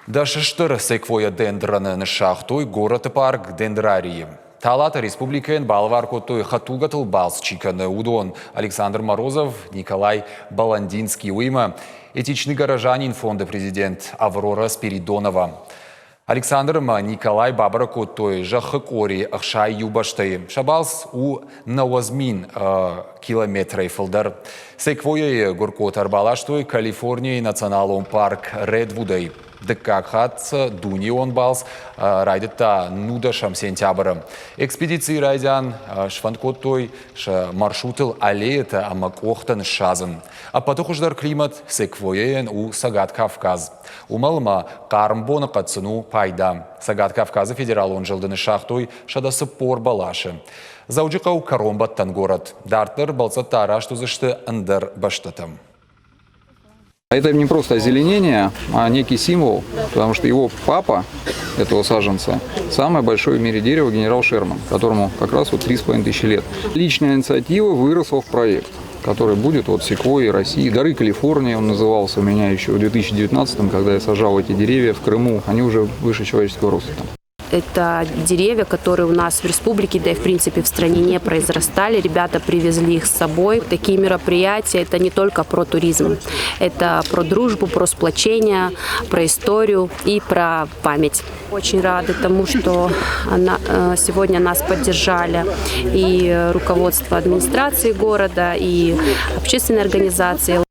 Дӕс стыр секвойа-дендроны ныссагътой горӕты парк Дендрарийы. Талаты республикӕйӕн балӕвар кодтой хӕдтулгӕтыл балц чи кӕны, уыдон Александр Морозов, Николай Баландинский, уыимӕ Этичный горожанин фонды президент Аврора Спиридонова. Александр ӕмӕ Николай бабӕрӕг кодтой зӕххы къори 61 бӕстӕйы. Сӕ балц у 90 мин километрӕй фылдӕр. Секвойӕйы гуыркъотӕ ӕрбаластой Калифорнийы националон парк Редвудӕй. Дыккаг хатт сӕ дунеон балц райдыдта 19 сентябры. Экспедицийы райдиан сфӕнд кодтой сӕ маршрутыл аллеятӕ ӕмӕ къохтӕ ныссадзын. Ӕппӕты хуыздӕр климат секвойӕйӕн у Цӕгат Кавказ. Уымӕл ма хъарм боныхъӕд сын у пайда. Цӕгат Кавказы федералон зылды ныссагътой 140 бӕласы. Дзӕуджыхъӕу кӕронбӕттӕн горӕт. Дарддӕр бӕлццӕттӕ арӕзт уыдзысты ӕндӕр бӕстӕтӕм. Это не просто озеленение, а некий символ, потому что его папа, этого саженца, самое большое в мире дерево генерал Шерман, которому как раз вот 3,5 тысячи лет. Личная инициатива выросла в проект, который будет вот секвойи России, дары Калифорнии он назывался у меня еще в 2019, когда я сажал эти деревья в Крыму, они уже выше человеческого роста там. Это деревья, которые у нас в республике, да и в принципе в стране не произрастали. Ребята привезли их с собой. Такие мероприятия – это не только про туризм. Это про дружбу, про сплочение, про историю и про память. Очень рады тому, что сегодня нас поддержали и руководство администрации города, и общественные организации.